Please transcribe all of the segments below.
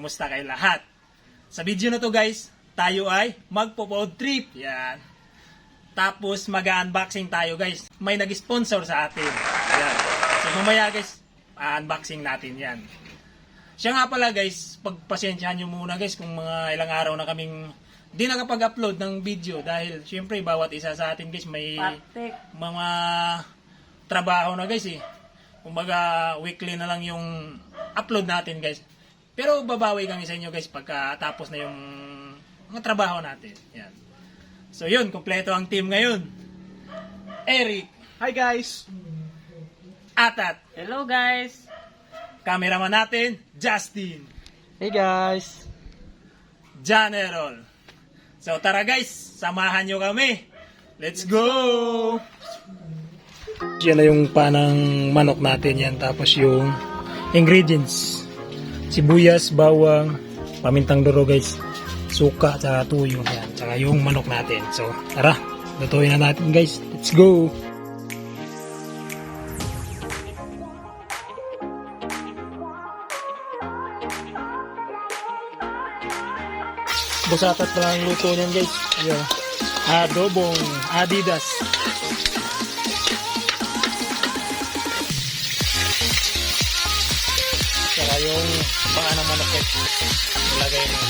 Kamusta kayo lahat? Sa video na to guys, tayo ay magpo-food trip. Yan. Tapos mag-unboxing tayo guys. May nag-sponsor sa atin. Yan. So mamaya guys, unboxing natin yan. Siya nga pala guys, pagpasensyahan nyo muna guys kung mga ilang araw na kaming di nakapag-upload ng video dahil syempre bawat isa sa atin guys may mga trabaho na guys eh. Kumbaga weekly na lang yung upload natin guys. Pero babawi kami sa inyo guys pagka tapos na yung mga trabaho natin. Yan. So yun, kompleto ang team ngayon. Eric. Hi guys. Atat. Hello guys. Cameraman natin, Justin. Hey guys. John Errol. So tara guys, samahan nyo kami. Let's go! Yan na yung panang manok natin yan. Tapos yung ingredients. Sibuyas, bawang, pamintang duro guys. Suka, tsaka tuyo. Yan. Tsaka yung manok natin. So tara, lutuin na natin guys. Let's go! Busatat pa lang luto niyan guys. Ayan. Adobong Adidas. Saka yung paa ng manok guys. Nilagay mo.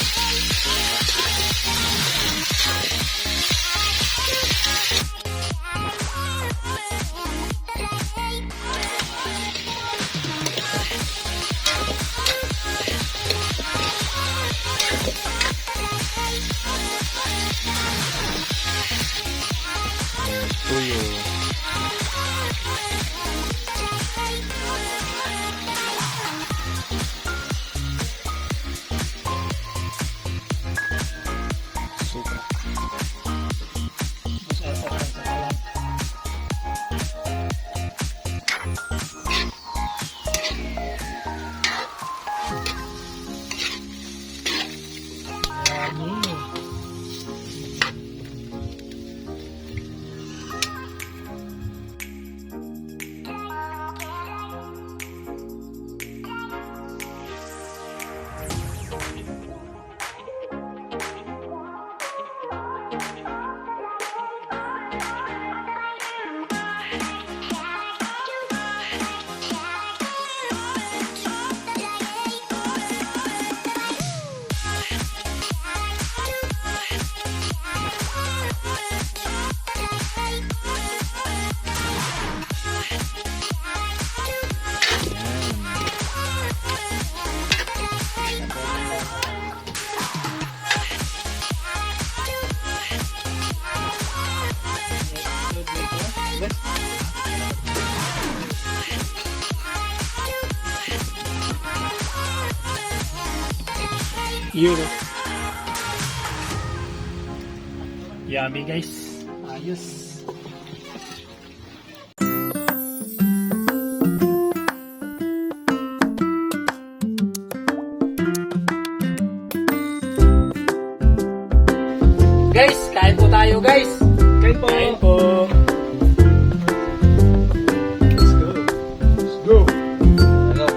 Tuyo. Suka. Masasarap sa kalat. Yummy. Euro. Yummy guys. Ayos. Guys, kain po tayo guys. Kain po. Kain po. Let's go. Let's go. Hello.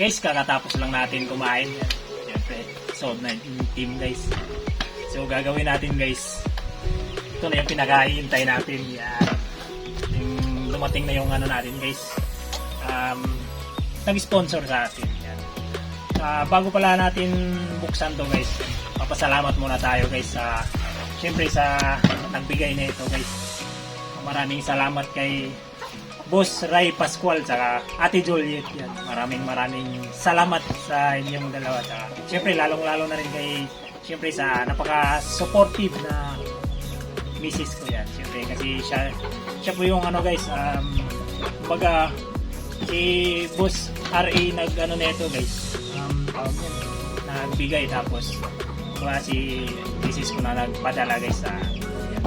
Guys, kakatapos lang natin kumain. Yan. Siyempre, solve na yung team guys. So gagawin natin guys. Ito na yung pinakahihintay natin. Yan. Yung dumating na yung ano natin guys. Nag-sponsor sa atin. Yan. Bago pala natin buksan to guys, papasalamat muna tayo guys sa siyempre sa nagbigay na ito guys. Maraming salamat kay Boss Ray Pascual sa Ate Juliet. Yan. Maraming salamat sa inyong dalawa. Siyempre lalong-lalo na rin kay siyempre sa napaka-supportive na misis ko yan. Siyempre kasi siya po yung ano guys, baga si Boss RA nag-ano nito guys. Nagbigay tapos si misis ko na nagpadala guys sa yan.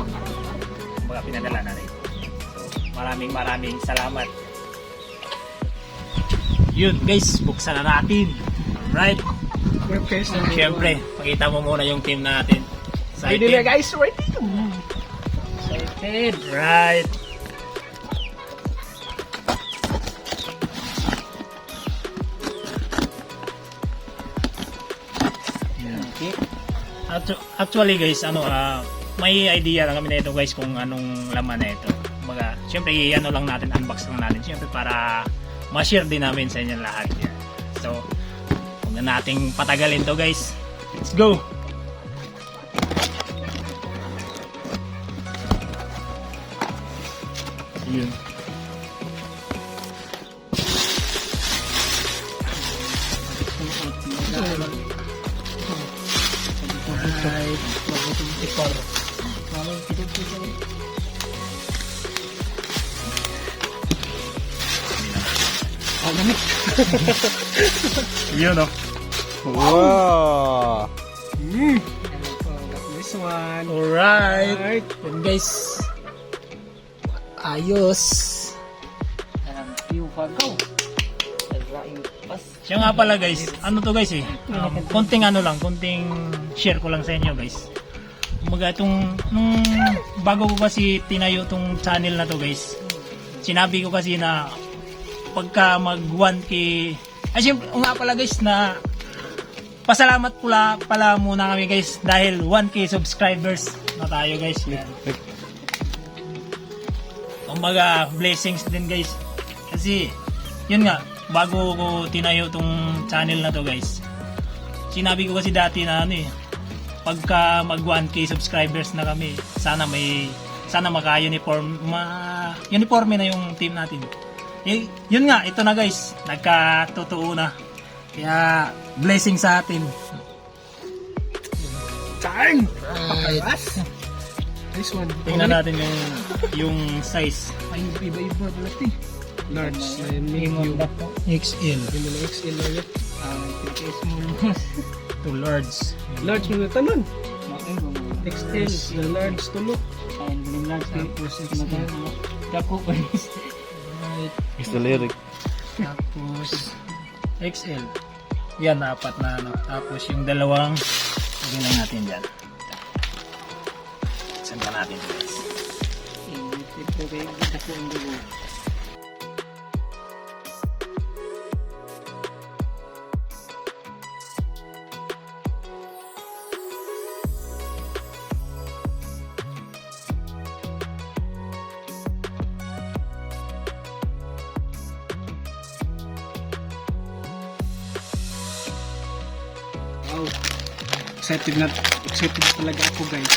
Baga pinadala na rin. Maraming salamat. Yun guys, buksan na natin. Right? Siyempre, pakita mo muna yung team natin. Ready na guys, ready. Excited. Right. Actually guys, may idea lang kami na ito guys kung anong laman na ito. Baga, syempre ano lang natin, unbox lang natin syempre para ma-share din namin sa inyo lahat yan. So, huwag na nating patagalin to guys. Let's go! Yun. Yun o. Wow. This one. Alright. Yun guys. Ayos. Siya nga pala guys. Ano to guys eh. Konting konting share ko lang sa inyo guys. Kumbaga nung bago ko kasi tinayo tong channel na to guys. Sinabi ko kasi na pagka mag 1K siyempre nga pala guys na pasalamat pala muna kami guys dahil 1K subscribers na tayo guys. Kumbaga blessings din guys kasi yun nga bago ko tinayo tong channel na to guys, sinabi ko kasi dati na pagka mag 1K subscribers na kami sana maka-uniforme na yung team natin. Yun nga, ito na guys, nagkatotoo na. Kaya, blessing sa atin. Time! Right. This one. Tingnan natin yung size. Ay, iba-iba pala ito. Large, medium. XL. Yung mga XL na yun. To large. Large na tanon. XL, the large tulo. Tapos XL. Gusto lyric. Tapos XL. Yan, apat na Tapos yung dalawang lagyan lang natin dyan. Saan ka natin guys? Wow. Excited talaga ako guys.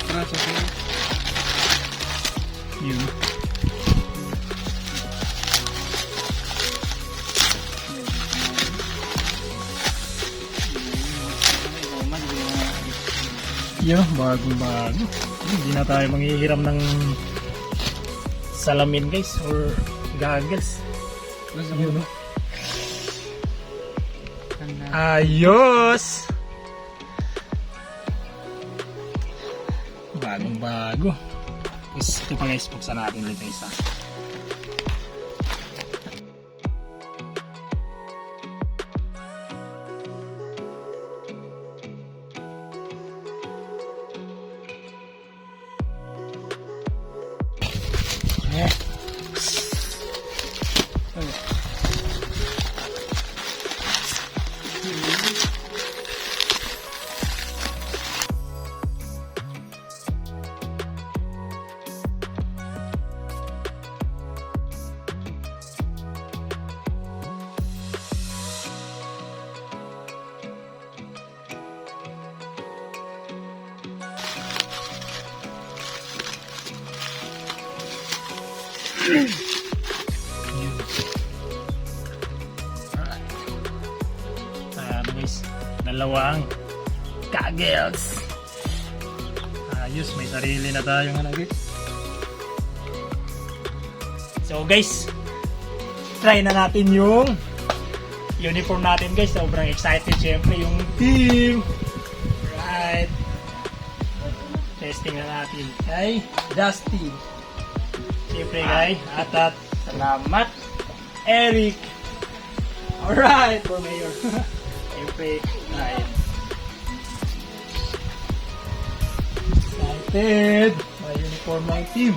Para sa akin. Yun. Yun, bago-bago. Hindi na tayo manghihiram ng salamin guys or goggles. Yun, no? Ayos! Bagong-bago. Ito pa guys, buksan natin ulit isa. Ano guys, dalawang kagels. Ayos, may sarili na tayong ano guys. So guys, try na natin yung uniform natin guys. Sobrang excited syempre yung team. Right. Testing na natin kay Dusty. Syempre kay Atat. Salamat. Eric. Alright, for mayor. Siyempre, right. Excited. May uniform ng team.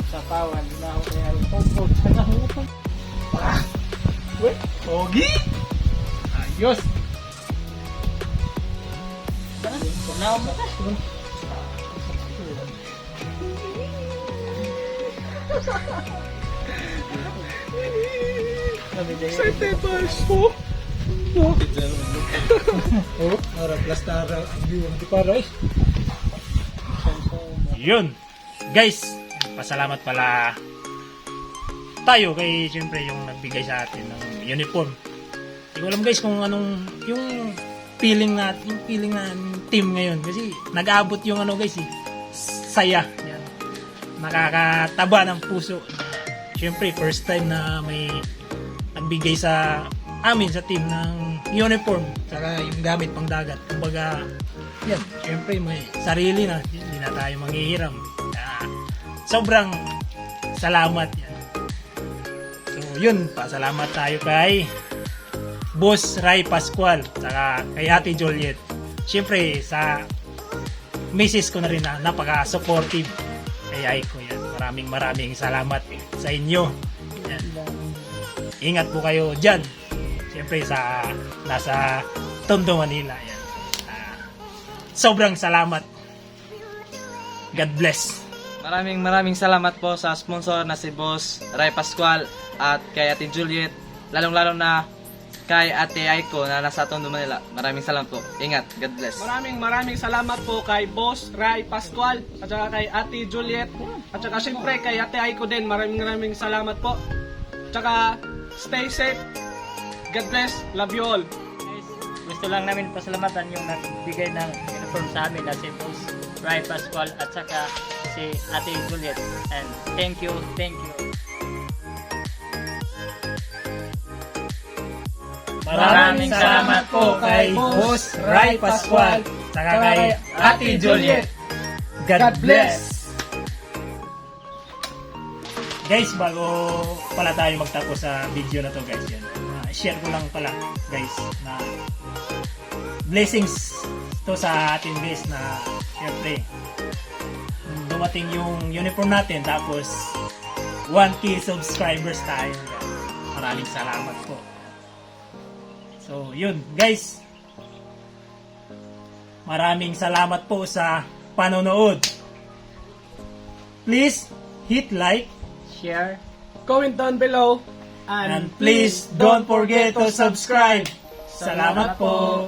Sa tawan, na ako kaya pog-pog. Sana ako. Wait, Pogi. Ayos. Sana ako. Excited pa po. Oh, para plastara ang view ng paray. Yun. Guys, pasalamat pala tayo kay siyempre yung nagbigay sa atin ng uniform. Hindi ko alam guys kung anong yung feeling na team ngayon kasi nag-aabot yung ano guys saya. Yan. Nakakataba ng puso. Siyempre first time na may nagbigay sa amin sa team ng uniform saka yung gamit pang dagat. Kumbaga yan, siyempre may sarili na, hindi na tayo manghihiram. Sobrang salamat yan. So yun, pasalamat tayo kay Boss Ray Pascual saka kay Ate Juliet. Siyempre sa misis ko na rin na napaka-supportive kay Aiko yan. Maraming salamat sa inyo. Yan. Ingat po kayo dyan. Siyempre nasa Tondo, Manila. Yan. Sobrang salamat. God bless. Maraming salamat po sa sponsor na si Boss Ray Pascual at kay Ate Juliet, lalong-lalo na kay Ate Aiko na nasa Tondo, Manila. Maraming salamat po. Ingat. God bless. Maraming salamat po kay Boss Ray Pascual at saka kay Ate Juliet at saka syempre kay Ate Aiko din. Maraming salamat po. At saka stay safe. God bless. Love you all. Gusto lang namin pasalamatan yung nagbigay ng uniform sa amin na si Boss Ray Pascual at saka si Ate Juliet. And thank you. Maraming salamat po kay Boss Ray Pascual saka kay Ate Juliet. God bless. Guys, bago pala tayo magtapos sa video na to guys, yan. Share ko lang pala guys na blessings to sa ating guys na syempre dumating yung uniform natin tapos 1K subscribers tayo. Maraming salamat po. So, yun, guys. Maraming salamat po sa panonood. Please hit like, Share. Comment down below. and please don't forget to subscribe. Salamat po.